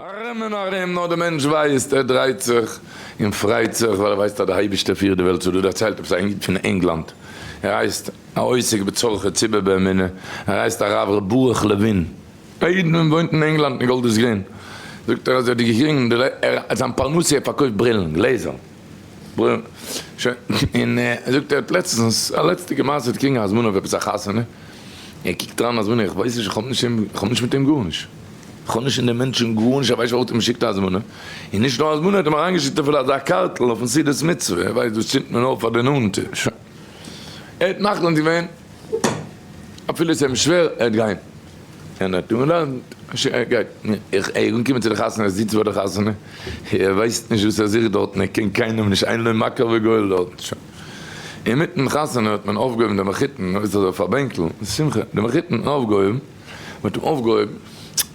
ארום און ארום, נאר דער מענטש ווייסט, ער דרייט זיך און פרייט זיך ווייל ער ווייסט אז דער אייבערשטער פירט די וועלט. ס'דא דערציילט עפעס א איד פון ענגלאנד, ער הייסט א עוסק בצרכי ציבור באמונה, ער הייסט הרב ר' ברוך לעווין, א איד וואס וואוינט אין ענגלאנד אין גאלדערס גרין, זאגט ער אז ער האט געקריגן די ער זיין פרנסה ער פארקויפט ברילן, גלעזער, ברילן, שוין, און ער זאגט ער האט לעצטנס, א לעצטיגע מעשה האט געקריגן א הזמנה אויף עפעס א חתונה, ער קוקט אריין הזמנה, איך ווייס נישט, איך האב נישט איך האב נישט מיט אים גארנישט, איך האב נישט אין דעם מענטשן גארנישט, ער ווייסט פארוואס האט ער מיר געשיקט א הזמנה, און נישט נאר הזמנה, ער האט אים אריינגעשיקט אפילו אזא קארטל אויפן סעודת מצוה, ער ווייסט דאס צינדט מען אויף פאר די נאנטע, שוין, ער האט מחליט געווען. אפילו עס איז אים שווער, ער וועט גיין. און ער האט אנגעלאדנט, ער גייט. איך ער איז אנגעקומען צו די חתונה, ער זיצט ביי די חתונה, ער ווייסט נישט וואס ער זוכט דארטן, ער קען קיינעם נישט, אין לו מכר וגואל דארטן. שוין. אינמיטן חתונה האט מען אויפגעהויבן דעם מחותן, אויס אזוי אויף א בענקל, שמחה, דעם מחותן אויפגעהויבן, מען האט אים אויפגעהויבן,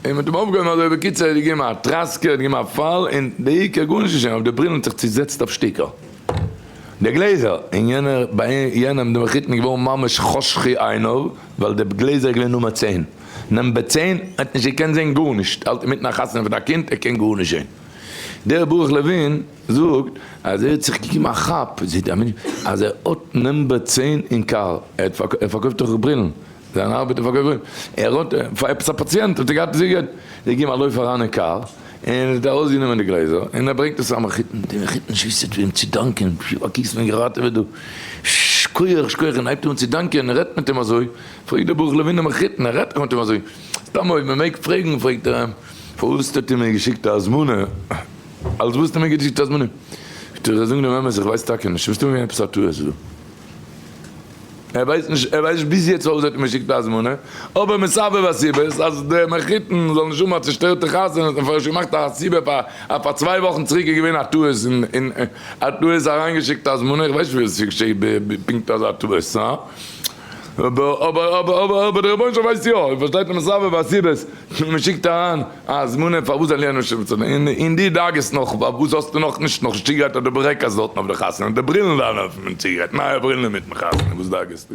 און מען האט אים אויפגעהויבן אזוי, בקיצור ער האט געגעבן א טראסקע, ער האט געגעבן א פאל, און די עיקר גארנישט געשען, אבער די ברילן האט זיך צוזעצט אויף שטיקער. די גלעזער, און יענער ביי יענעם די מחותן איז געווארן ממש חשכי עיניו, ווייל די גלעזער איז געווען נומער צען, number צען, ער האט נישט געקענט זען גארנישט, האלט אינמיטן א חתונה פון א קינד, ער קען גארנישט זען. דער ברוך לעווין זאגט אז ער האט זיך געגעבן א כאפ, זעט א מענטש אז ער האט number צען אין קאר, ער פארקויפט דאך ברילן, זיין ארבעט איז פארקויפן, ער האט פאר עפעס א פאציענט האט ער געהאט זיגער, זיי געבן א לויף אריין אין קאר, און ער האט ארויסגענומען די גלעזער, און ער ברענגט עס פאר מחותן, די מחותן שיסט אים צו דאנקען, פי וואס מען געראטעוועט דא, שכוח שכוח, און הייבט אן צו דאנקען, און רעדט מיט אים אזוי, פרעגט דער ברוך לעווין דעם מחותן, ער רעדט דאך מיט אים אזוי, סתם אויב מען מעג פרעגן, פרעגט ער אים, פארוואס האט איר מיר געשיקט א הזמנה, אלס וואס האט איר מיר געשיקט א הזמנה, זאגט ער, איך זאג דעם אמת, איך ווייס טאקע נישט, מסתמא געווען עפעס א טעות דא. ער ווייסט נישט, ער ווייסט נישט ביז יעצט פארוואס ער האט אים געשיקט א הזמנה, אבער מסבב הסיבות אז די מחותן זאל נישט האבן א צושטערטע חתונה האט מען פאר געמאכט א סיבה פאר אז פאר צוויי וואכן צוריק איז געווען א טעות און א טעות אריינגעשיקט א הזמנה, איך ווייס נישט ווי עס איז געשעהן פונקט אזא טעות, הא? אבער אבער אבער אבער אבער דער רבונו של עולם ווייסט יא, איר פארשטייט מסבב הסיבות, מען שיקט אריין א הזמנה פארוואס זאל יענער נישט און און די דאגה'סט נאך פארוואס האסטו נאך נישט נאך נישט צוגעגרייט אט די ברעקעס דארטן אויף די חתונה, די ברילן זיינען אויף מען צוגעגרייט נייע ברילן אינמיטן חתונה וואס דאגה'סטו?